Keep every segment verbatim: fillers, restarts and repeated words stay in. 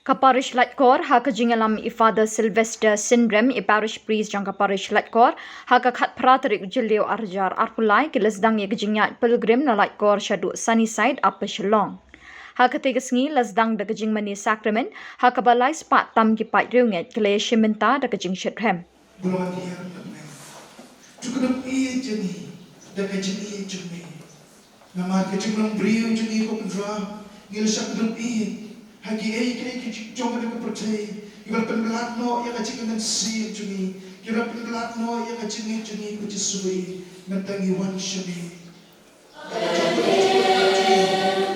Ka Parish Laitkor, ha ka jingïalam i Father Sylvester Synrem, i Parish Priest jong ka Parish Laitkor, ha ka khatphra tarik u Jylliew arhajar arphew lai, ki la sdang ïa ka jingïaid pilgrim na Laitkor shaduh Sunnyside, Upper Shillong. Ha katei ka sngi la sdang da ka jingmane sakramen, ha kaba lai spah tam ki paid riewngeit ki la ïashim bynta da ka jingshitrhem. Bro Dian Patnai. To kdup ïeit jong ngi da ka jingïeit jong me. Namar ka jinglong briew jong ngi ko Kynrad, ngi la shah kdup ïeit ha kiei kiei ki jingjong ka pyrthei, kiba la pynblad noh ïa ka jingïaid mynsiem jong ngi, kiba la pynblad noh ïa ka jingïeit jong ngi ko Jisu. Mynta ngi wan sha me.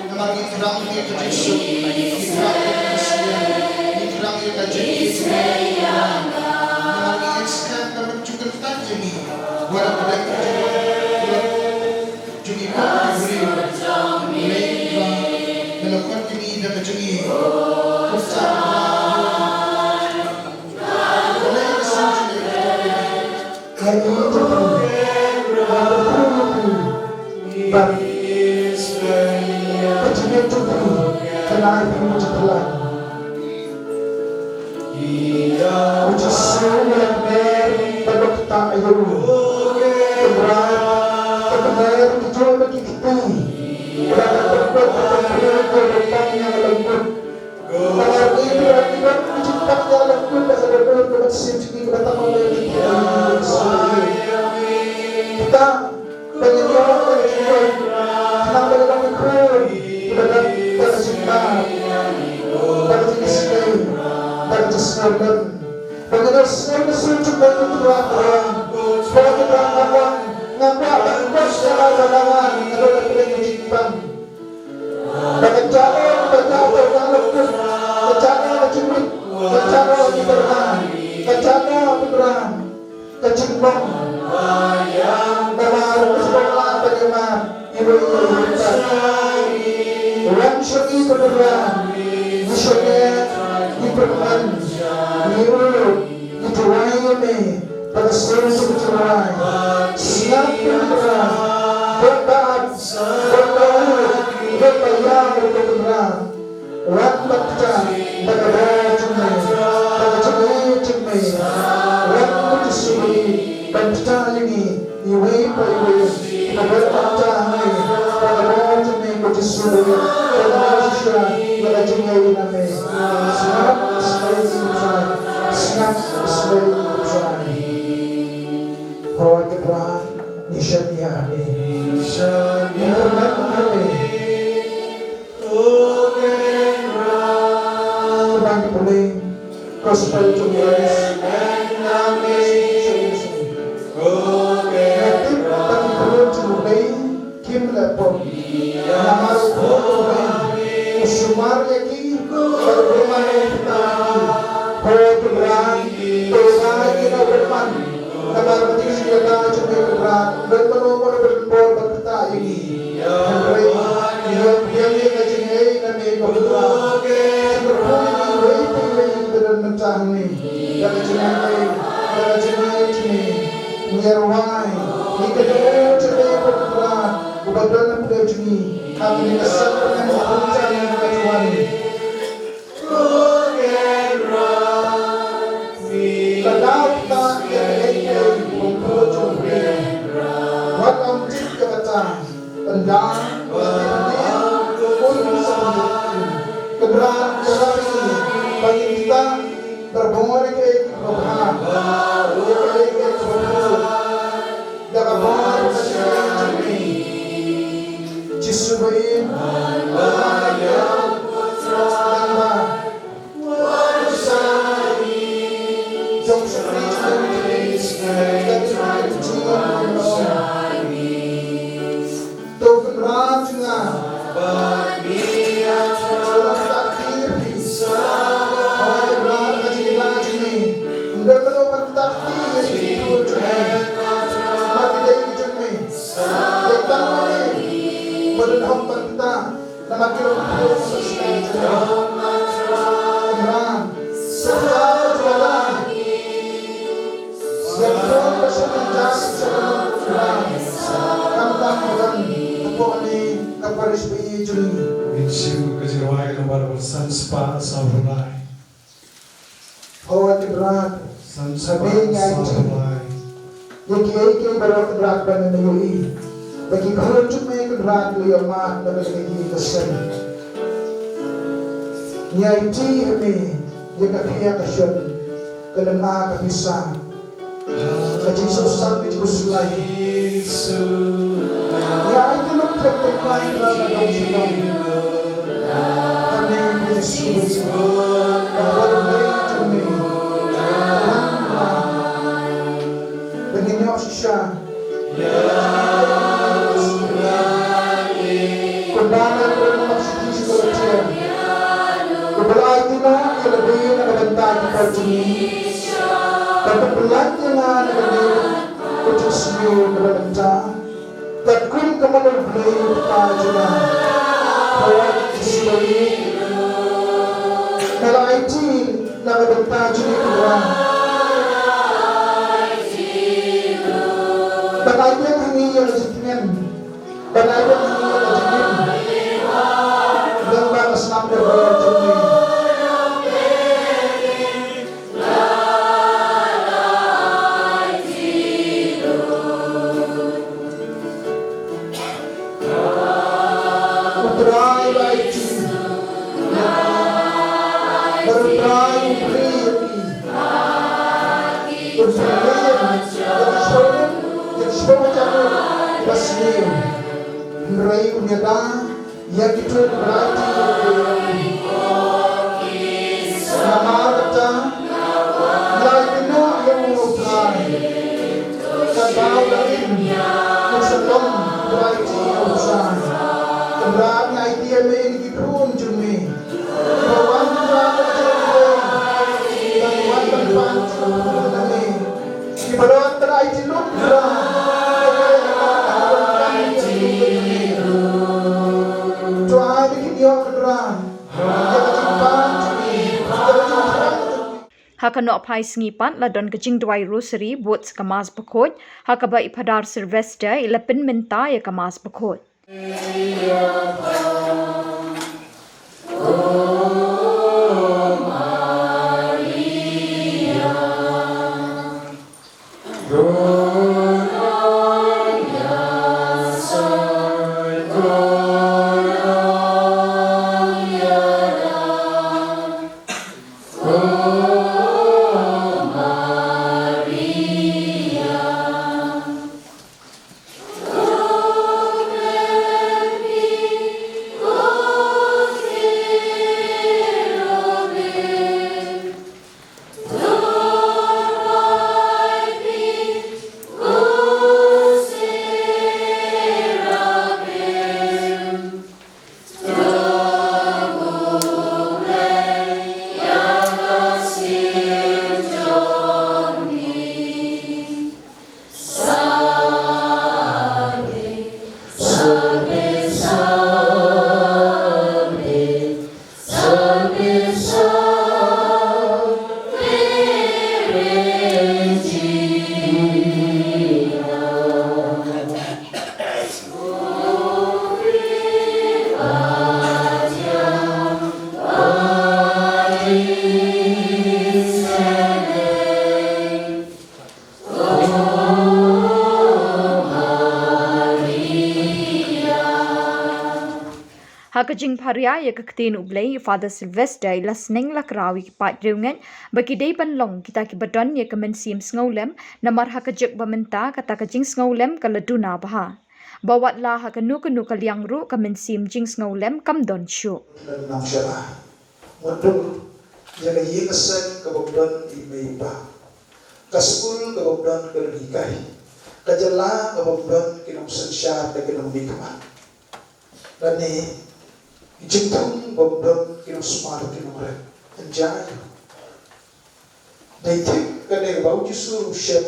Namar ngi thrang ïa ka jingsuk, ngi thrang ïa ka jingïeit, ngi thrang ïa ka jingïeit. Namar ngi ngeit skhem ba men ju kyntait ïa ngi, wat la pdeng ka jingïeit jong ngi kum ki briew. Ngi la khot ïa ngi da ka jingïeit. Kumta Ngan ïa ka sngi jong phi, ngan ïa ka sngi jong phi, bad ka jingngeit jong phi kan ai phi ka jingphylla. U Jisu u la kmer bad u la ktah ïa u. Kynrad, ka kmer ka jong ka kti, bad ka pyrkhat ka pyrkhat ka pyrkhat ïa ka langkut. Namar ngi, Trai, ngi don ka jingpang ïa la kut da ka dohnud ka mynsiem jong ngi kaba tang ma me. Kita ba ngin ïoh ïa ka jingkhuid, khnang ba ngin long ki khun kiba don da ka jingmap, da ka jingisynei, da ka jingsngewlem. Ba ngin ïoh sngew mynsiem jong me, Trai, Trai. Ba ngin ïoh, nga kwah, nga kwah ban ïoh ïa ka jingmap, nga don ha ka jingpang. Ba ka jaka ka jaka ka jaka ka jaka ka jaka ka jingmut ka jaka ka jingmut ka jaka ka jingmut ka jingmut. Namar ka jingmut ka jingmut iwei iwei. Wan sha ngi Kynrad, ngi sngewbha, ngi pyrkhat, ngi ur. Ngi duwai ïa me da ka sien jong ka jingduwai. Sngap Kynrad, don ba ap, don ba ur, don ba ïam ruh Kynrad. Wan bad ktah da ka bor jong me, da ka jingïeit jong me. Wan ko Jisu ban ktah ïa ngi. Iwei pa iwei, kiba don bynta hangne, ba ka bor jong me ko Jisu, ba ngi ïoh shisha ïa ka jingïeit na me. Sngap, sngap ïa u Trai. Sngap, sngap ïa u Trai. Hooid Kynrad, ngi shaniah ha me. Ngi kyrmen ha me. Kumba ngi pule Gospel jong u Ïoannis. Nga tip ba ki khun jong U Blei kim leh pop. Namar U Khun U Blei u sumar ïa ki bad u bymman ïa ki. Ko Trai, to ai ïa ki na u bymman. Namar ka jingsngewthuh jong me ko Trai, don mano mano ba don bor ban ktah ïa ngi. Hynrei ngi ïoh pdiang ïa ka jingngeit na me ko Trai. Jingkyrkhu ïa ngi iwei pa iwei kiba don mynta hangne. Da ka jingngeit, da ka jingngeit jong me. Ngi rwai ïa ka jingngeit jong me ko Trai, uba don hapdeng jong ngi. Ha kane ka sngewbha ka jingngeit jong me. Ka dei ta ïa kaei kaei ba u khun jong u Blei. Wat ym tip ïa kata. Ynda ka dei ka dei un sa pynjot. Kynrad, ka dei ba ngin ktah, ba bun ïa kaei kaba bha, ïa kaei kaei kaba bha. Da ka bor ka jingïeit jong me. Jisu ba ïeit, ba ïeit, ba ïeit. Jong Jisu Khrist, to Kynrad jong nga. Kynrad ka ktah ïa phi. Hooid Kynrad, ka jingïada jong me. Ym don mano ban ktah ïa phi, ïa phi, ïa phi. Namar ki dei ki jong me. Dei tang ma me ba don hok ban ktah. Namar ki long ki khun ba sngewthuh. Kynrad, sngewthuh ba don. Sngewthuh ba sngewthuh. Kynrad, kam tam ba don hapoh kane ka parish ba ïeit jong ngi. Ngin shim ka jingrwai ka nombar ba san spah saw phew lai. Hooid Kynrad, ha me ngi aiti ïa kiei kiei baroh Kynrad ba ngi ïohi ba ki khun jong me Kynrad la ïohmad na ka jingim ka seng. Ngi aiti ha me ïa ka khia ka shon, ka lynga ka pisa, ka jingsngewsih ka jingkhuslai. Ngi aiti lut ïa ka Kynrad na dong sha dong. Ha me Jisu, ka wan lei jong me, ka wan ba ngin ïoh shisha. Kumba la rung mak sha ki sha ka lynti, kumba la aiti noh ïa lade na ka bynta ki paid jong ngi, bad kumba la pyllait ïa nga na ka liang ka jingsniew kaba mynta. Katkum ka mon U Blei U Kpa jong nga, Khrist Jisu, me la aiti na ka bynta jong ngi Kynrad. Ban ai biang ha ngi ïa ka jingtngen, ban ai biang ha ngi ïa ka jingim, lyngba ka snam dorbar jong me. U Trai u la aiti, bad U Trai u briew ïa ngi. U briew ïa ngi, ïa ka shiphew, ïa ka shiphew hajar ngut kiba sniew. Hynrei un ïada ïa kito kiba la aiti ïa u. Namar kata, ngi la aiti noh ïa u ha U Trai. Kaba u la im, un sa long uba la aiti ïa u Trai. Kynrad, ngi aiti ïa me ïa ki khun jong me, kiba wan Kynrad ban ïaroh, ban wan ban pan jingmut na me. Ki baroh kiba la aiti lut Kynrad, ïa ka ïa ka ban pan ïa ka jingmut na me. To ai ba kin ïoh Kynrad ïa ka jingpan jong me, ïa ka jingthrang jong me. Ha ka nohphai sngi pat la don ka jingduwai Rosary bud sa ka Mass Bakhuid, ha kaba i Phadar Sylvester i la pynmynta ïa ka Mass Bakhuid. Ha ka jingpharia ïa ka ktien U Blei, Father Sylvester i la sneng la kraw ïa ki paid riewngeit ba ki dei ban long kita kiba don ïa ka mynsiem sngewlem, namar ha ka juk ba mynta kata ka jingsngewlem ka la duna bha. Ba wat la ha kano kano ka liang ruh ka mynsiem jingsngewlem kam don shuh. Lem nang shara. Mutdur ïa ka ïing ka sem kaba don i mei i pa. Ka skul kaba don ka nonghikai. Ka jylla kaba don ki nongsynshar, ki nongmihkhmat. Lane ki jingthung ba don ki nongsumar, ki nongrep. Hynrei dei thik kane ba u Jisu u shem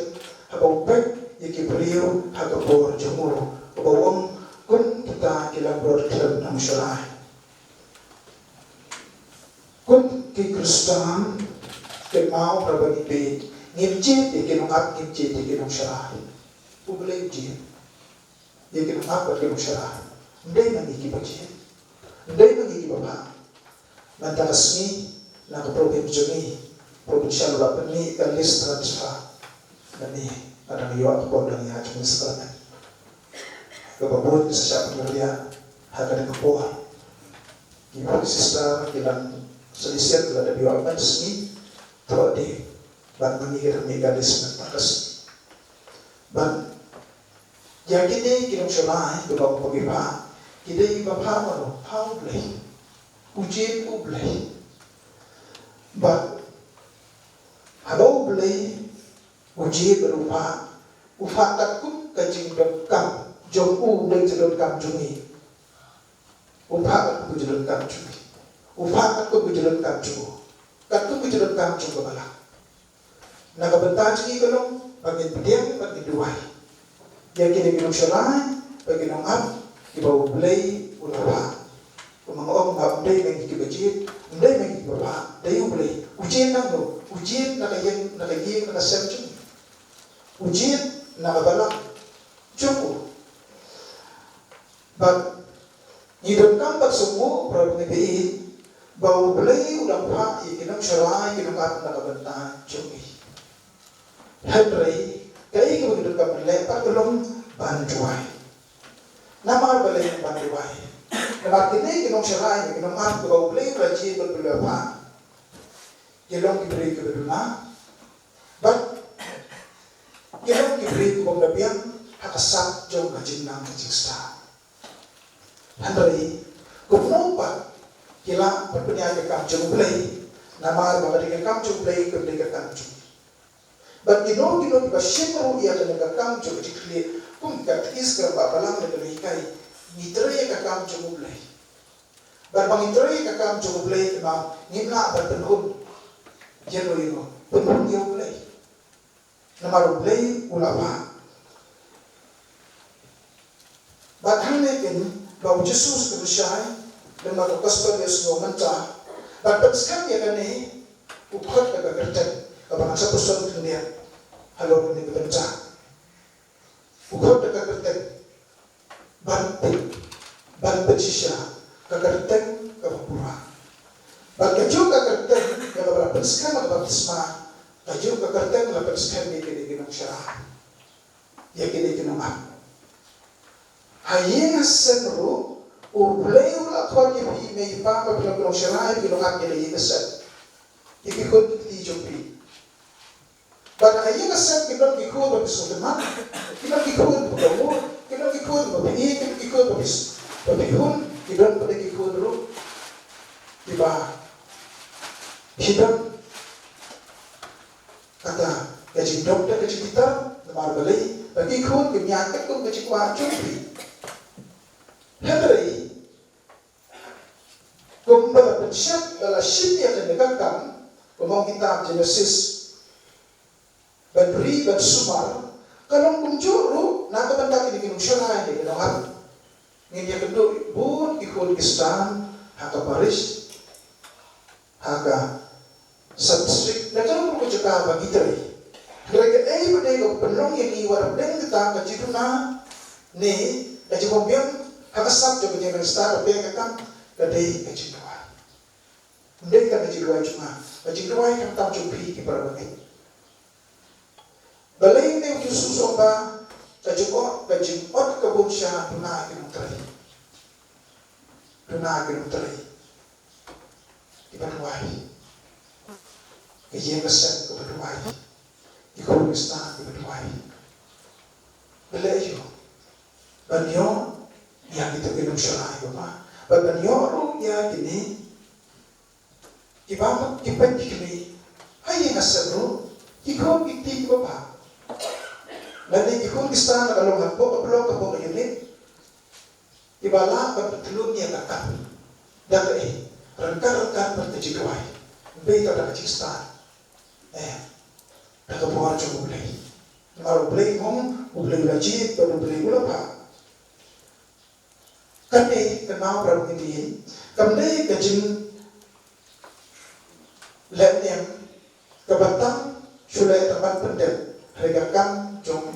haba u peit ïa ki briew ha ka por jong u, haba u ong kum kita ki langbrot khlem nang sharai. Kum ki Khristan, kynmaw na ba ngi peit, ngim jied ïa ki nongap, ngim jied ïa ki nongsharai. U Blei u jied ïa ki nongap bad ki nongsharai. Ym dei ma ngi kiba jied. Ym dei ma ngi kiba bha. Mynta ka sngi, na ka program jong ngi, Provincial u la pynmih ka list transfer. Mynne nga dang ïoh ka por dang ïa jong ngi sakrament. Kaba bun ki sa shah pynriah ha kane ka por. Ki sister ki dang sa shisien ki la dep ïoh ban sngi. Thoh de bad mynne ka dang mih ka list mynta ka sngi. Bad ïa kine ki nongshakri kiba ong ba ki phah, ki dei ba phah mano, phah U Blei. U jied U Blei. Bad haba U Blei u jied bad u phah, u phah katkum ka jingdonkam jong u, u dei jingdonkam jong ngi. U phah katkum ka jingdonkam jong ngi. U phah katkum ka jingdonkam jong u. Katkum ka jingdonkam jong ka balang. Na ka bynta jong ngi ka long ba ngin pdiang bad ngin duwai. Ïa kine ki nongshakri bad ki nongap kiba U Blei u la phah. Kumba nga ong, ym dei ma ngi kiba jied, ym dei ma ngi kiba phah, dei U Blei. U jied nangno? U jied na ka ïing, na ka ïing, na ka sem jong ngi. U jied na ka balang jong u. Bad ngi donkam ban sngewthuh, para bangeit, ba U Blei u dang phah ïa ki nongshakri, ki nongap na ka bynta jong ngi. Hynrei kaei kaba ngi donkam ban leh pat ka long ban duwai. Namar balei ban duwai? Namar kine ki nongshakri, ki nongap kiba U Blei u la jied bad u la phah, ki long ki briew kiba duna. Bad ki long ki briew kibym da biang ha ka sap jong ka jingnang ka jingstad. Hynrei kumno pat ki lah ban pynïaid ka kam jong U Blei? Namar ba ka dei ka kam jong U Blei, kam dei ka kam jong ngi. Bad kino kino kiba shim ruh ïa kane ka kam jong ka jingkhlieh, kum ka katekis kaba balang da kaba hikai, ngi trei ïa ka kam jong U Blei. Bad ba ngi trei ïa ka kam jong U Blei, te ma ngim lah ban pynhun ïano ïano, pynhun ïa U Blei. Namar U Blei u la phah. Bad hangne kin ba U Jisu u pynshai, lem bad ka gospel ïa u sngew mynta, bad pynskhem ïa kane, u khot da ka kyrteng, kaba ngan sa pyrshang khyndiat halor kane ka bynta. U khot da ka kyrteng ban pyn, ban pynshisha ka kyrteng kaba pura. Bad kajuh ka kyrteng ïa kaba la pynskhem ha ka baptisma, kajuh ka kyrteng la pynskhem ïa kine ki nongshakri, ïa kine ki nongap. Ha ïing ha sem ruh U Blei u la khot ïa phi, mei pa, ba phi long ki nongshakri, ki nongap ïa la ïing ha sem, ïa ki khun ki kti jong phi. Bad ha ïing ha sem ki don ki khun ba phi sngewthuh, ki don ki khun ba phi, ki don ki khun ba phi, ki don ki khun ba phi, ba phi hun, ki don pat ki khun ruh kiba phi don kata ka jingdok da ka jingbitar, namar balei? Ba ki khun kim ïaid katkum ka jingkwah jong phi. Hynrei kumba la pynshai, ba la shim ïa kane ka kam, kumba ong kitab Jenesis, ban ri ban sumar, ka long kumjuh ruh na ka bynta kine ki nongshakri, kine ki nongap. Ngin ïakynduh bun ki khun Khristan ha ka parish, ha ka sub-district, da ka ruh ka jaka ba ngi trei. Hynrei kaei ba dei ka pynlong ïa ngi wat hapdeng kata ka jingduna ne ka jingbym biang ha ka sap jong ka jingstad, ka pyrshah ka kam, ka dei ka jingduwai. Ym dei ka jingduwai jong nga, ka jingduwai khamtam jong phi ki para bangeit. Balei ne u Jisu u ong ba ka jingong, ka jingot ka bun sha duna ki nongtrei. Duna ki nongtrei kiba duwai. Ka ïing ka sem kaba duwai. Ki khun Khristan kiba duwai. Balei ïoh? Ban ïoh ïa kita ki nongshakri ba ma. Ban ïoh ruh ïa kine kiba, ki peit ki kmie. Ha ïing ha sem ruh ki khun ki kti kiba bha. Lane ki khun Khristan la ka long hapoh ka block, hapoh ka unit. Kiba lah ban pynthlun ïa ka kam da kaei? Ryngkat ryngkat bad ka jingduwai. Ym dei tang da ka jingstad. Eh, da ka bor jong U Blei. Namar U Blei um, U Blei u la jied bad U Blei u la phah. Kane ka nau, para bangeit, kam dei ka jing leh niam kaba tam shu leh tang ban pyndep, hynrei ka kam jong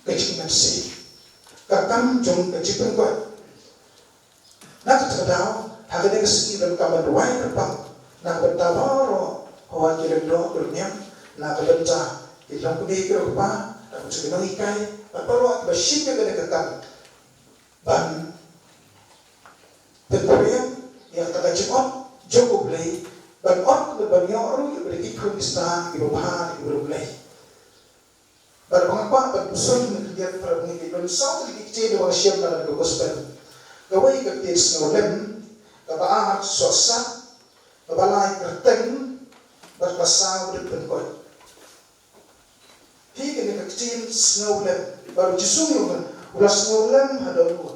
ka jingmynsiem, ka kam jong ka jingpynkoit. Na kata ka daw, ha kane ka sngi donkam ban duwai kyrpang na ka bynta baroh Hawai ki lyngdoh ki rmiang na ka bynta ki longkmie ki rong kpa, na ka bynta ki nonghikai, bad baroh kiba shim ïa kane ka kam ban pynphriang ïa kata ka jingong jong U Blei, ban ong, ban ïoh ruh ïa ki khun ki kpa kiba bha, kiba U Blei. Bad ba nga kwah ban pynshai na ka khyndiat para bangeit, ban saw tylli ki ktien ba nga shem na ka gospel. Kawei ka ktien sngewlem, kaba ar sohsat, kaba lai kyrteng, bad kaba saw dep pynkoit. Hi kane ka ktien sngewlem, bad u Jisu u ong, u la sngewlem ha don u.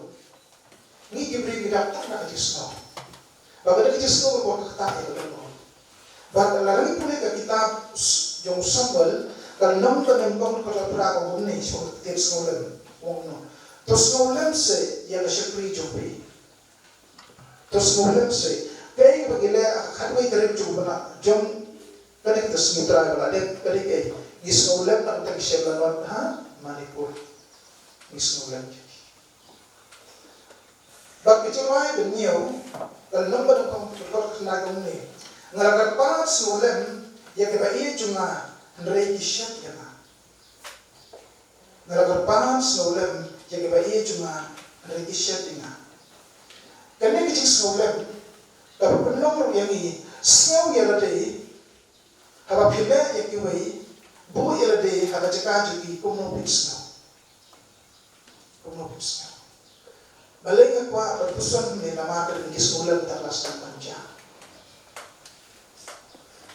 Ngi ki briew ngi dap tang da ka jingsngew. Ba ka da ka jingsngew ka kwah ka ktah ïa ka lyngngoh. Bad lada ngi pule ka kitab s-, jong u Samuel, ka lynnong ba nyngkong, ka dkhot phra ka ong kumne, shaphang ka ktien sngewlem. Ong kumno. To sngewlem seh ïa ka shakri jong phi. To sngewlem seh. Kaei kaba ngi leh ha ka khatwei tarik jong u bnai, jong kane ka sngi Trai ba la dep, ka dei kaei? Ngi sngewlem na ka bynta ki shem lanot ha Manipur. Ngi sngewlem. Bad ka jingrwai ba hynñiew, ka lynnong ba nyngkong, ka dkhot khyndai ka ong kumne. Nga la kyrpad sngewlem ïa kiba ïeit jong nga, hynrei ki shet ïa nga. Nga la kyrpad sngewlem ïa kiba ïeit jong nga, hynrei ki shet ïa nga. Kane ka jingsngewlem ka pynlong ruh ïa ngi sngew ïa lade, haba phi leh ïa kiwei, buh ïa lade ha ka jaka jong ki, kumno phin sngew. Kumno phin sngew. Balei nga kwah ban pynshai ne, namar ka dei ka jingsngewlem kata ka la sdang ban jah.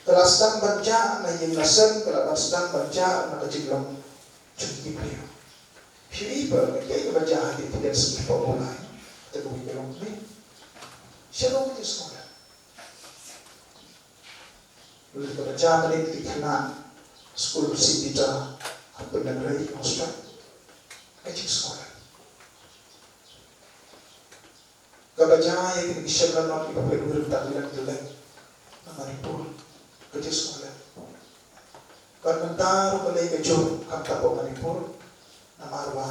Ka la sdang ban jah na ïing la sem, ka la ban sdang ban jah na ka jinglong jong ki briew. Phi i ba kaei kaba jah ha ki pyrthei sngi pa u lai. Te ka wei ka long ne. Shalom ka jingsngewlem. Lada ka jia mynne ka dei ka khynnah skul Saint Peter ha Pyndengrei, Mawstad. Ka jingsngewlem. Kaba jia ïa kine ki shem lanot kiba pynlong ïa ka leng ka leng na Manipur. Ka jingsngewlem. Bad mynta ruh ka lei ka jur khamtam ha Manipur. Namar ba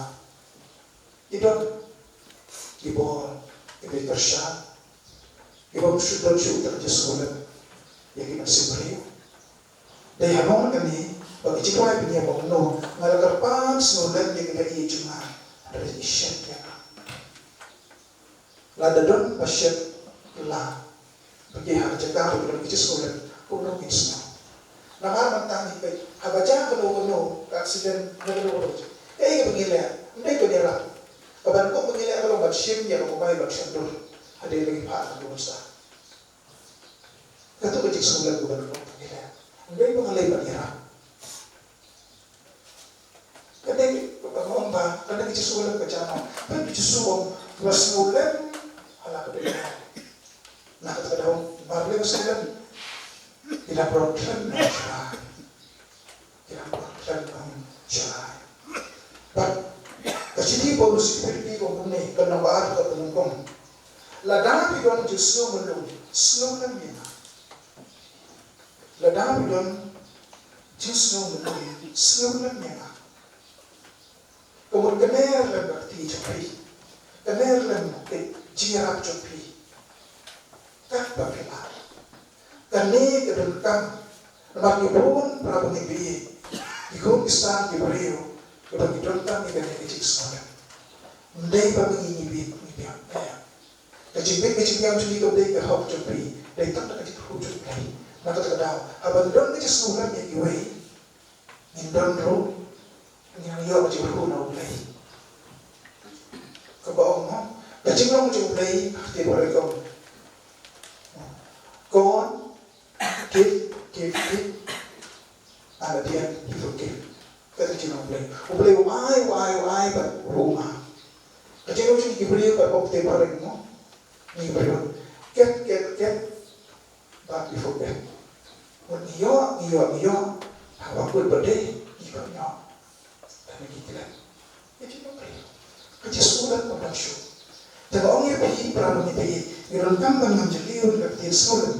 ki don ki bor kiba kyrshan, kiba ym shu don shuh uta ka jingsngewlem ïa ki mynsiem briew. Dei ha mong kane ba ka jingrwai ba hynñiew ba ong kumno, nga la kyrpad sngewlem ïa kiba ïeit jong nga, hynrei ki shet ïa nga. Lada don ba shet la, ba ki ha ka jaka ba ki don ka jingsngewlem, kumno kin sngew? Namar mynta ngi peit, haba jia kano kano ka accident, kano kano, kaei kaba ngi leh? Ym dei ban ïarap. Kaba nyngkong ba ngi leh ka long ban shim ïa ka mobile ban shon dur. Hadien ba ngi phah na ka bynta. Kato ka jingsngewlem kaba nyngkong ba ngi leh. Ym dei ba ngi leh ban ïarap. Ka dei kaba nga ong ba, ka dei ka jingsngewlem ka jia noh. Peit u Jisu u ong, u la sngewlem ha la ka dei. Na kata ka daw, namar u la sngewlem, ki la pynrung khlem nongshakri. Ki la pynrung khlem nongshakri. Bad ka shithi Paulus sha ki Philippi ka ong kumne, ka lynnong ba ar, ka dkhot ba nyngkong. Lada phi don jingsngew myllung, sngewlem ïa nga. Lada phi don jingsngew myllung, sngewlem ïa nga. Ka mut kane lem ka kti jong phi. Kane lem ka jingïarap jong phi. Katba phi lah. Kane ka donkam. Namar ngi bun para bangeit, ki khun ki ksa ki briew kiba ki donkam ïa kane ka jingsngewlem. Ym dei ba ngi ngi bit ngi biang. Ka jingbit ka jingbiang jong ngi kam dei ka hok jong phi, dei tang da ka jingkyrkhu jong U Blei. Na kata ka daw, haba ngi don ka jingsngewlem ïa kiwei, ngin don ruh, ngin ïoh ka jingkyrkhu na U Blei. Kaba ong mo, ka jinglong jong U Blei, ka ktien Baibl ka ong, God give, give, give, and at the end he forgive. Ka dei ka jinglong U Blei. U Blei u ai, u ai, u ai, bad u map. Ka jinglong jong ngi ki briew, bad ka ktien Baibl mo, ngi briew. Khet, khet, khet, bad ngi forget. Mut ngi ïoh, ngi ïoh, ngi ïoh. Haba kut ba dei, ngi pynïoh. Te ngi klet. Ka jingsngewlem ka bang shuh. Te nga ong ïa phi para bangeit, ngi donkam ban ngam jylliew ïa ka ktien sngewlem.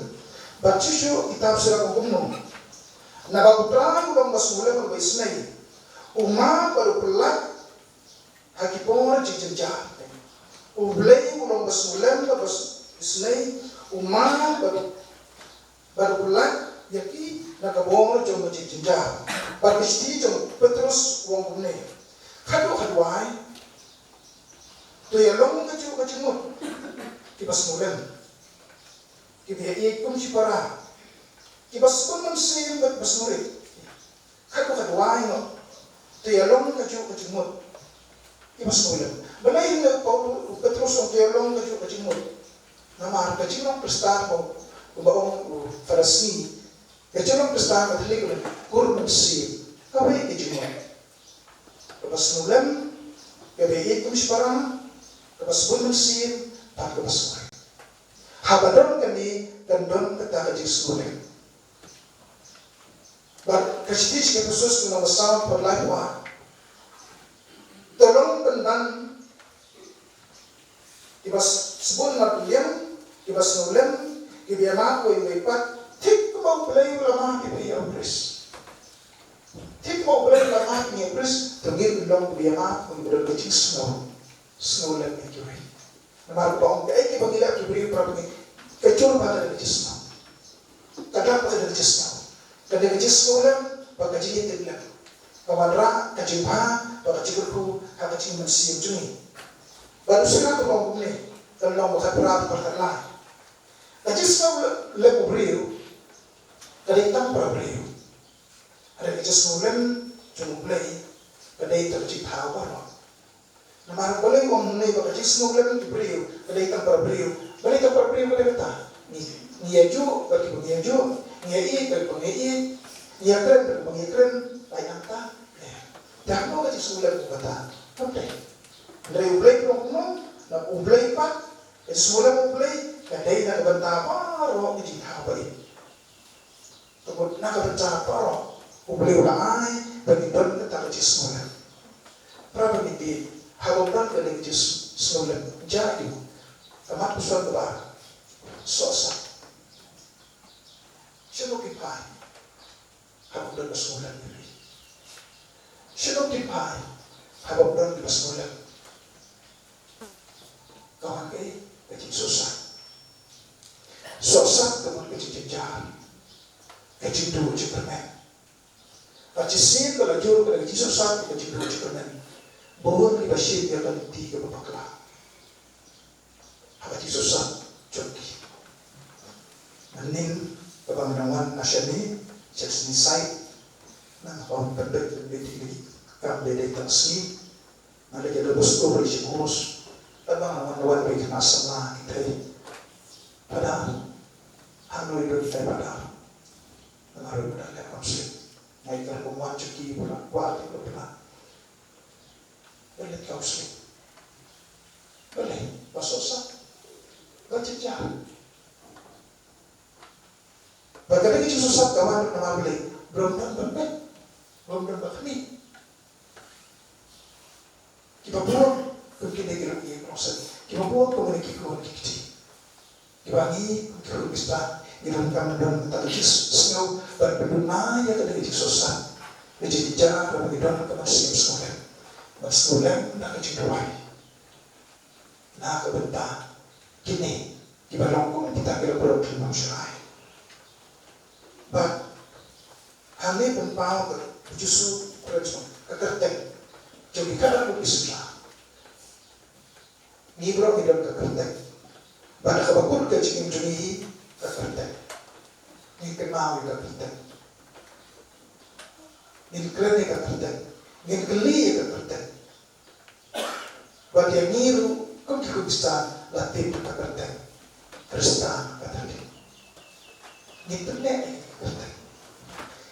Bad shuh shuh kitab Sirah ka ong kumno. Naba U Trai u long uba sngewlem bad uba isynei. U map bad u pyllait ha ki por jingjynjar. U Blei u long uba sngewlem bad uba isynei. U map bad u, bad u pyllait ïa ki na ka bor jong ka jingjynjar. Bad ka shithi jong u Petros u ong kumne: Haduh haduh ai, to ïalong kajuh ka jingmut kiba sngewlem, kiba ïaieit kum shipara, kiba sbun mynsiem bad kiba sngewrit. Haduh haduh ai noh, to ïalong kajuh ka jingmut kiba sngewlem. Balei u Petros u ong to ïalong kajuh ka jingmut? Namar ka jinglong Khristan, kumba ong u Pharisi, ka jinglong Khristan ka thylliej, ka kur mynsiem, kawei ka jingmut: kaba sngewlem, kaba ïaieit kum shipara, kaba sbun mynsiem, bad kaba sngewrit. Haba don kane, kan don kata ka jingsngewlem. Bad ka shithi sha ki Ephesus, ka lynnong ba saw, dkhot laiphew ar: To long pynban kiba sbun marwei, kiba sngewlem, kiba ïamap uwei uwei pat, thik kumba U Blei u la map ïa phi ha U Khrist. Thik kumba U Blei u la map ïa U Khrist, to ngin long kiba ïamap, kiba don ka jingsngew, sngewlem ïa kiwei. Namar kumba ong, kaei kaba ngi leh ki briew, para bangeit, ka jur bha ka dei ka jingsngew. Ka dap bha ka dei ka jingsngew. Ka dei ka jingsngewlem bad ka jingïatiplem. Ka wanrah ka jingbha bad ka jingkyrkhu ha ka jingmynsiem jong ngi. Bad u Sirach u ong kumne, ka lynnong ba khatphra, dkhot khatlai: Ka jingsngewlem u briew ka dei tang para briew. Hynrei ka jingsngewlem jong U Blei ka dei tang ka jingthaw baroh. Namar balei u ong kumne ba ka jingsngewlem ki briew ka dei tang para briew? Balei tang para briew ka dei kata? Ngi, ngi ïajuh bad kiba ngi ïajuh, ngi ïaieit bad kiba ngi ïaieit, ngi ïakren bad kiba ngi ïakren, lait nangta. Te hangno ka jingsngewlem kata? Kam dei. Hynrei U Blei u ong kumno? Na U Blei pat, ka jingsngewlem U Blei ka dei na ka bynta baroh ki jingthaw ba ïeit. Te bad na ka bynta baroh U Blei u la ai ba ngin don kata ka jingsngewlem. Para bangeit, haba ym don kane ka jingsngewlem, jia aïu? Ka mat puson kaba ar: sohsat. Shano kin phai haba ym don ka sngewlem ïa phi? Shano kin phai haba ym don ka sngewlem? Ka wan kaei? Ka jingsohsat. Sohsat ka wan ka jingjynjar, ka jingduh jingkyrmen. Bad shisien ba la jur ka dei ka jingsohsat, ka jingduh jingkyrmen, bun kiba shim ïa ka lynti kaba bakla ha ka jingsohsat jong ki. Mynnin kaba nga dang wan na shane, sha ka sngi Saitjaiñ, nga ong pynbeit pynbeit ïa ki, kam dei dei tang sngi. Nga leit ïa da bus, ko bri shi bus. Tang ba nga wan, wan beit na samla ki thei. Padar, hangno i don thei Padar? Nga ruh da leh counseling. Nga ïa ka rukom wan sha ki, ba la kwah ki, ba la. Nga leh counseling. Balei? Ba sohsat, ba jynjar. Ba ka dei ka jingsohsat ka wan namar balei? Ba ym don ban peit, ba ym don ban khmih. Kiba bun kum kine ki ruh ki ïa kynnoh seh. Kiba bun kum kine ki khun ki kti. Kiba ngi kum ki khun Khristan ngi donkam ban don kata ka jingsngew ban pynduna ïa kata ka jingsohsat, ka jingjynjar, ba ngi don ka mynsiem sngewlem. Ban sngewlem na ka jingduwai na ka bynta kine kiba long kum kita ki la pyrshah ki nongshakri. Bad hangne pynpaw ka, u Jisu u kren shaphang ka kyrteng jong ki khadar ki synran. Ngi baroh ngi don ka kyrteng. Bad ha kaba kut ka jingim jong ngi hi ka kyrteng. Ngin kynmaw ïa ka kyrteng. Ngin kren ïa ka kyrteng. Ngin kylli ïa ka kyrteng. Bad ïa ngi ruh kum ki Khristan la tip ka kyrteng Khristan Katholik. Ngin pynneh ïa ka kyrteng.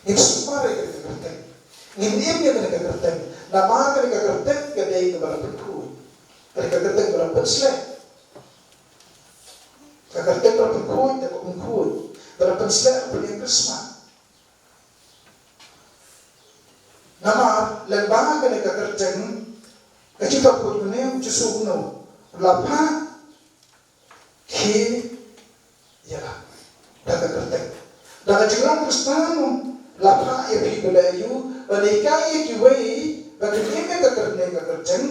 Ngin sumar ïa ka kyrteng. Ngin im ïa ka kyrteng. Namar ka kyrteng ka dei kaba la pynkhuid. Ka kyrteng ba la pynsleh. Ka kyrteng ba la pynkhuid, ka pynkhuid. Ba la pynsleh, ba la pynsleh. Namar lem bad kane ka kyrteng, ka jingthoh kane u Jisu kumno? La phah, khie ïa la da ka kyrteng. Da ka jinglong Khristan, la phah ïa phi ba leh aïu? Ban hikai ïa kiwei ba kin im ïa ka kyrteng, ka kyrteng,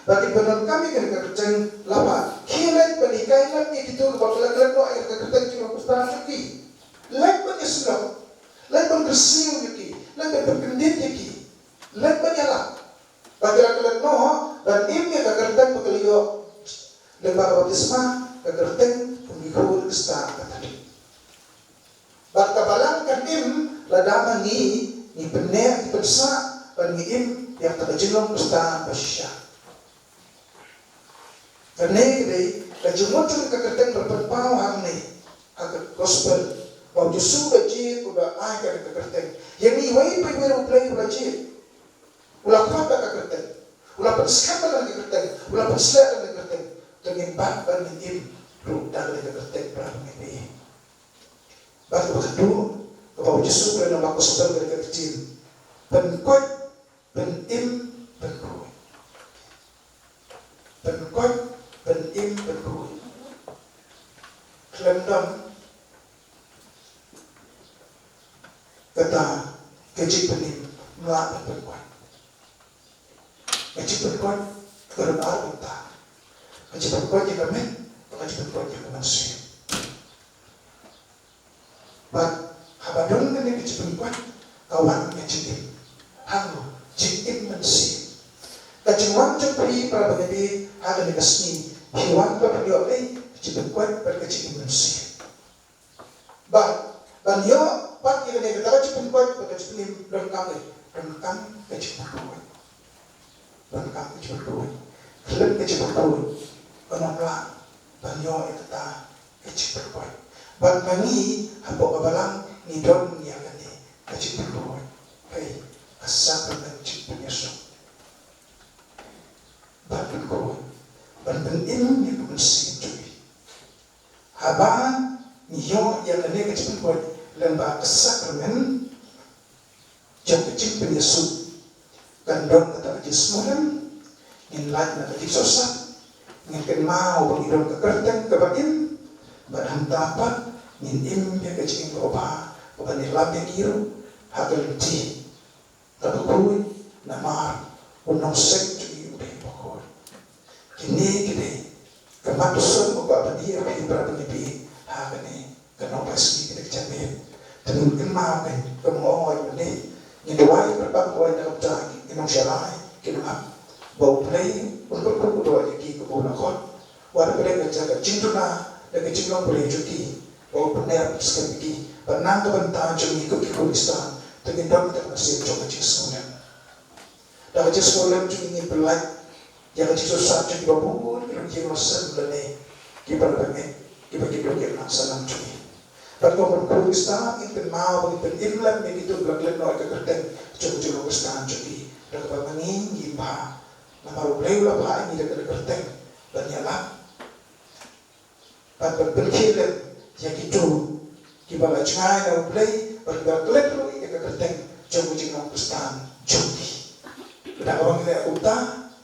ba kin pyndonkam ïa kane ka kyrteng. La phah, khie leit ban hikai lem ïa kito kiba klet klet noh ïa ka kyrteng jinglong Khristan jong ki. Leit ban ïasyllok. Leit ban kyrsiew ïa ki, leit ban pynkyndit ïa ki, leit ban ïalap. Ba ki la klet noh ban im ïa ka kyrteng ba ki la ïoh lyngba ka baptisma, ka kyrteng kum ki khun Khristan ka tdit. Bad ka balang kan im lada ma ngi, ngi pynneh, ngi pynsah ban ngi im ïa kata ka jinglong Khristan ba shisha. Kane ka dei ka jingmut jong ka kyrteng ba la pynpaw hangne ha ka gospel, ba U Jisu u da jied, u da ai kane ka kyrteng. Ïa ngi iwei pa iwei U Blei u la jied. U la khot da ka kyrteng, u la pynskhem da ka kyrteng, u la pynsleh da ka kyrteng. Te ngin bat ban ngin im ruh da ka kyrteng ba la ngin im. Bad kaba khatduh, kaba U Jisu u kren ha ka gospel ka dei ka ktien pynkoit, pynim, pynkhuid. Pynkoit, pynim, pynkhuid. Khlem don kata ka jingpynim, ym lah ban pynkoit. Ka jingpynkoit ka don ar bynta. Ka jingpynkoit ïa ka met, ka jingpynkoit ïa ka mynsiem. Bad haba don kane ka jingpynkoit, ka wan ka jingim. Hangne, jingim mynsiem. Ka jingwan jong phi para bangeit ha kane ka sngi, phi wan ban pynïoh ïa ka jingpynkoit bad ka jingim mynsiem. Bad ban ïoh pat ïa kane kata ka jingpynkoit bad ka jingim, donkam, donkam ka jingpynkoit. Donkam ka jingpynkoit. Khlem ka jingpynkoit, ym lah ban ïoh ïa kata ka jingpynkoit. Bad ma ngi hapoh ka balang ngi don ïa kane ka jingpynkoit. Hei, ka sakrament jingpynïasoh. Ban pynkoit, ban pynim ïa ka mynsiem jong ngi. Haba ngi ïoh ïa kane ka jingpynkoit lyngba ka sakrament jong ka jingpynïasoh, kan don kata ka jingsngewlem, ngin lait na ka jingsohsat, ngin kynmaw ba ngi don ka kyrteng kaba im, bad hangta pat ngin im ïa ka jingim kaba bha, kaba ngi lam ïa ki ruh ha ka lynti kaba khuid, namar u nongseng jong ngi u dei uba khuid. Kine ki dei ka mat u sngewbha ban ïa phi para bangeit ha kane ka Nohpai Sngi kane ka janmiet. Te ngin kynmaw ka, ka mut ïa une, ngin duwai kyrpad ïa ka bynta ki nongshakri, ki nongap, ba U Blei un kyrkhu kyrdoh ïa ki kumba u la khot. Wat la ka dei ka jaka jingduna, da ka jinglong briew jong ki, ba u pynïap skhem ïa ki, ba na ka bynta jong ngi kum ki Khristan, te ngin don ka mynsiem jong ka jingsngewlem. Da ka jingsngewlem jong ngi ngin pynlait ïa ka jingsohsat jong kiba bun ki longïing longsan lane kiba la bangeit, kiba ki duk ïa ka nang sanang jong ngi. Bad kum ki Khristan ngin kynmaw ba ngin pynim lem ïa kito kiba la klet noh ïa ka kyrteng jong ka jinglong Khristan jong ki, da kaba ma ngi ngim bha. Namar U Blei u la phah ïa ngi da ka kyrteng ban ïalap bad ban pynkhie lem ïa kito kiba la jngai na U Blei bad kiba la klet ruh ïa ka kyrteng jong ka jinglong Khristan jong ki. Da kaba ngi leh kumta,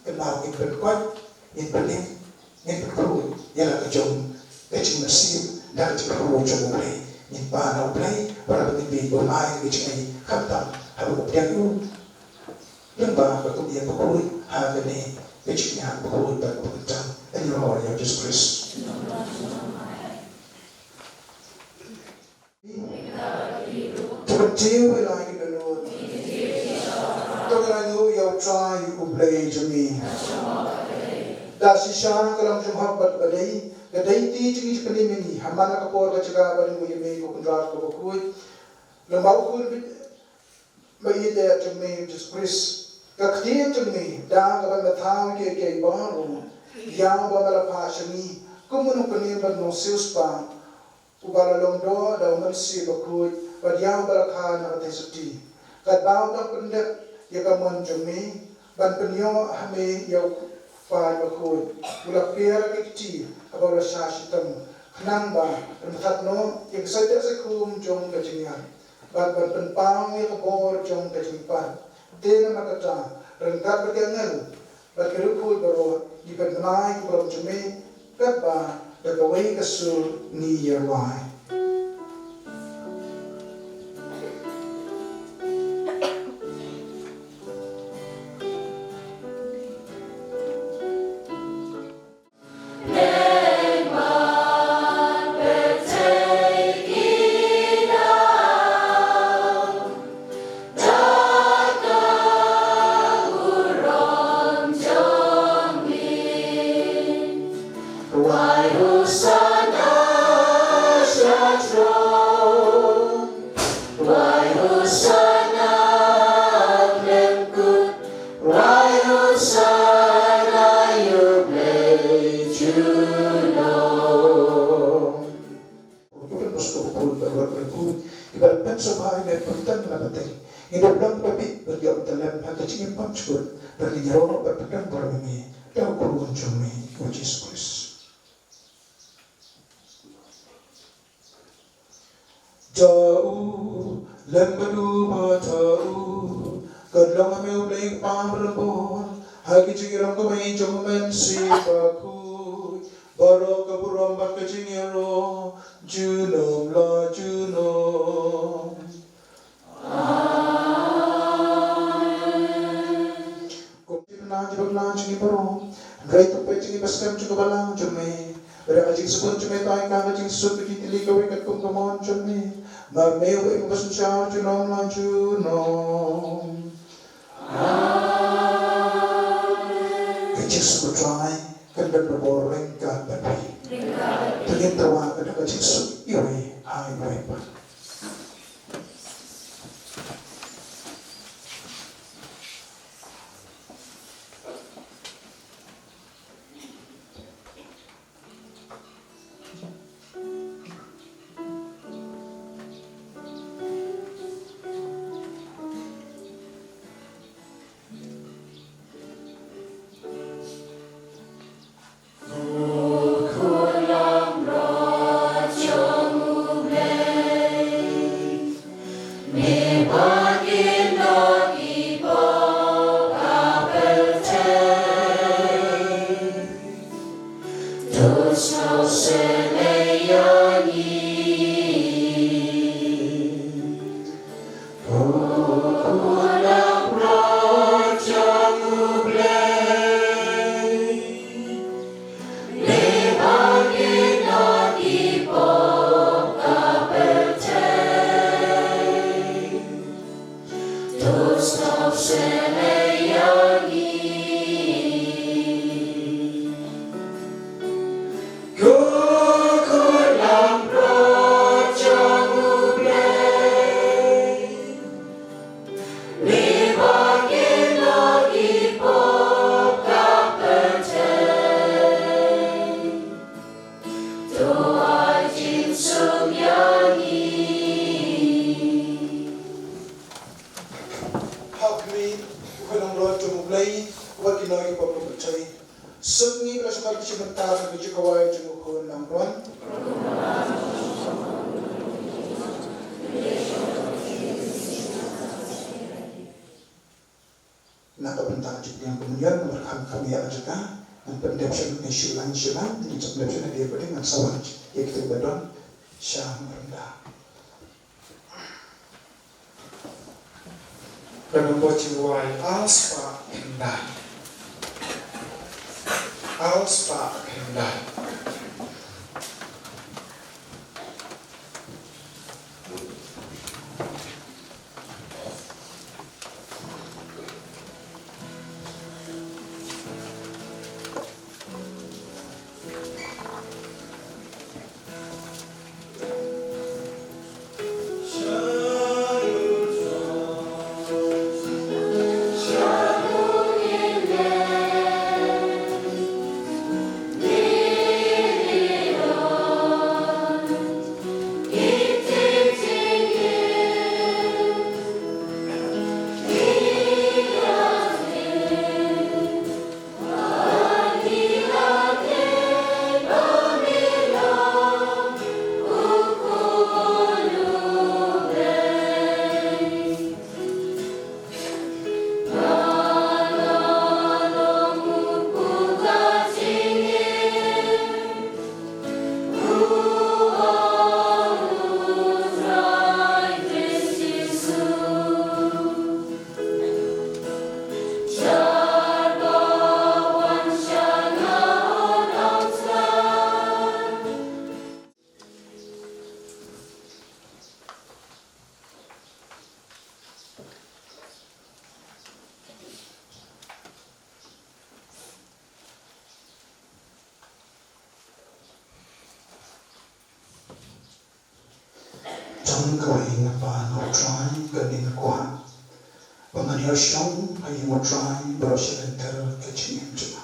kynmaw ngin pynkoit, ngin pynim, ngin pynkhuid ïa la ka jong ka jingmynsiem da ka jingkyrkhu jong U Blei. Ngin pan na U Blei, bad ngin bit ban ai ka jingaiei khamtam haba u pdiang u. Lyngba ka kum ïa ka khuid ha kane ka jingïaid bakhuid bad bakhuid tam. Ïa u Jisu Khrist. Te ban tiew ïa la ki dohnud. To ngin ïa u Trai U Blei jong ngi. Da shisha ka long jong hok bad ba dei, ka dei ti jong ngi jingpynim ïa ngi ha man la ka por ka jaka ba ngin ïa me ko Kynrad kaba khuid. Lyngba u Khun ba ïeit jong me Jisu Khrist. Ka ktien jong me da kaba me thaw ïa kiei kiei baroh. Ïa uba me la phah sha ngi kum u nongpynim bad nongsiewspah, uba la long doh da U Mynsiem Bakhuid, bad ïa uba la kha na ka theisotti. Katba u dang pyndep ïa ka mon jong me ban pynïoh ha me ïa u Kpa Bakhuid, u la pher ïa ki kti haba u la shah shitom, khnang ba pynthad noh ïa ka saitek saikhum jong ka jingïap. Bad ban pynpaw ïa ka bor jong ka jingpang. Te namar kata, ryngkat bad ki angel bad ki riewkhuid baroh, ngi pynbna ïa ka burom jong me, katba da kawei ka sur ngi ïa rwai. Iba la pynsngewbha ïa me pyntan la pateng. Ngin ïa pynlong ba bit ban ïoh pyntyllim ha ka jingim bymjukut. Bad ngin ïaroh bad pyndonkam bor ïa me. Da ka kyrteng jong me, U Jisu Khrist. Da u lem bad u ba da u. Ka long ha me U Blei Kpa Baroh. Ha ka jingïarap ka jong U Mynsiem Bakhuid. Baroh ka burom bad ka jingïaroh junom la junom. Amen. Ko Trai, jingpynlong jong ngi baroh. Hynrei to peit jong ngi ba skhem jong ka balang jong me. Bad da ka jingsbun jong me to ai ka jingsuk ka jingtylli kawei katkum ka mon jong me. Namar me uba im uba synshar junom la junom. Amen. Ka jingsuk U Trai kan don bor ryngkat bad phi. Ryngkat bad phi. To ngin dawa ka da ka jingsuk iwei ha iwei pat. Ha khmih, u khun nongrot jong U Blei, uba kynnoh ïa ki pop kiba pyrthei. Sngewbha la sngewbha ki sngewbha ka jingkawei jong u khun nongrot. Na ka bynta jong ka ïing ka mynta, namar kham kham ïa ka jaka, ngan pyndep sha ngi shu lain shu lain, ngan sa pyndep sha ngi, dei ba dei ngan sa wan ïa kita kiba don sha maranda. Ka nombor jingduwai ar spah khyndai. Ar spah khyndai. Tang kawei nga pan ha U Trai, kane nga kwah ba ngan ïa shong ha ïing U Trai baroh shi lynter ka jingim jong nga.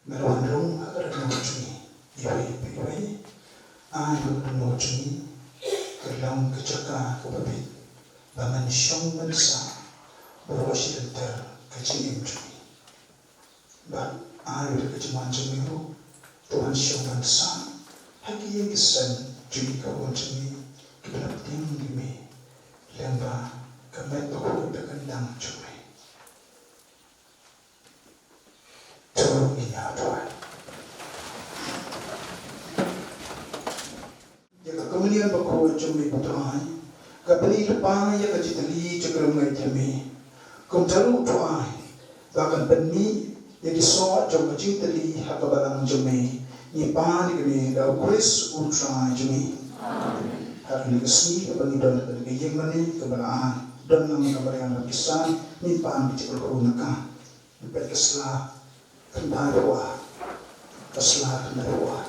Me la wan rung ha ka dohnud jong ngi iwei pa iwei. Ai ha ka dohnud jong ngi. Long ka jaka kaba bit ba ngan shong ban sah baroh shi lynter ka jingim jong ngi. Bad ai ba da ka jingwan jong ngi ruh to ngan shong ban sah ha ki ïing ki sem jong ngi, ka khun jong ngi kiba la pdiang ïa me lyngba ka met bakhuid ba kandang jong me. To ngin ïa duwai. Ïa ka Komunion bakhuid jong me, ko Trai, ka pyni lypa ïa ka jingtylli jong ka lyngngoh jong me. Kumta ruh, ko Trai, ba kan pynmih ïa ki soh jong ka jingtylli ha ka balang jong me. Ngi pan ïa kane da u Khrist u Trai jong ngi. Amen. Ha kane ka sngi kaba ngi don ha kane ka ïing mane kaba la don lang ka Maria Baptista, ngi pan ka jingkyrkhu na ka. Ngi peit ka sla khyndai phew ar. Ka sla khyndai phew ar.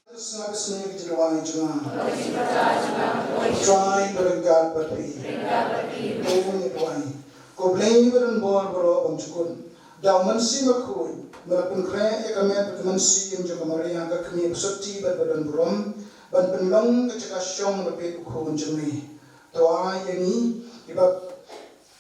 Ka sla ka sngi ka jingduwai jong nga. Trai ba ryngkat bad phi. To ngin duwai. Ko Blei ba don bor baroh bymjukut, da U Mynsiem Bakhuid me la pynkhreh ïa ka met bad ka mynsiem jong ka Maria ka kmie ba sotti bad ba don burom ban pynlong ka jaka shong lyndet u khun jong me. To ai ïa ngi kiba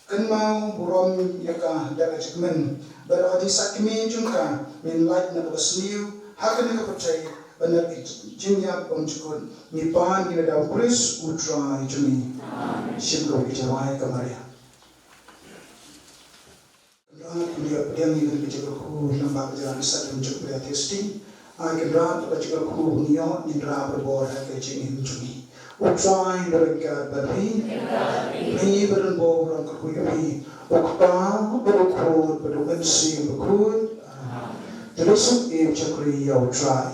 kynmaw burom ïa ka da ka jingkmen bad da ka jingsakhi jong ka, ngin lait na kaba sniew ha kane ka pyrthei bad na ka jingïap bymjukut. Ngi pan ïa kane da u Khrist u Trai jong ngi. Amen. Shim kawei ka jingduwai ka Maria. Kynrad, ngi ïa pdiang ïa kane ka jingkyrkhu lyngba ka jingïaid baptis jong u Brother Thirsty. Ai Kynrad, ka jingkyrkhu ngi ïoh, ngin rah bor ha ka jingim jong ngi. U Trai un ryngkat bad phi. Phi ba don bor, u kyrkhu ïa phi. U Kpa bad u Khun bad u Mynsiem Bakhuid. Amen. To leit suk ïa u shakri ïa u Trai.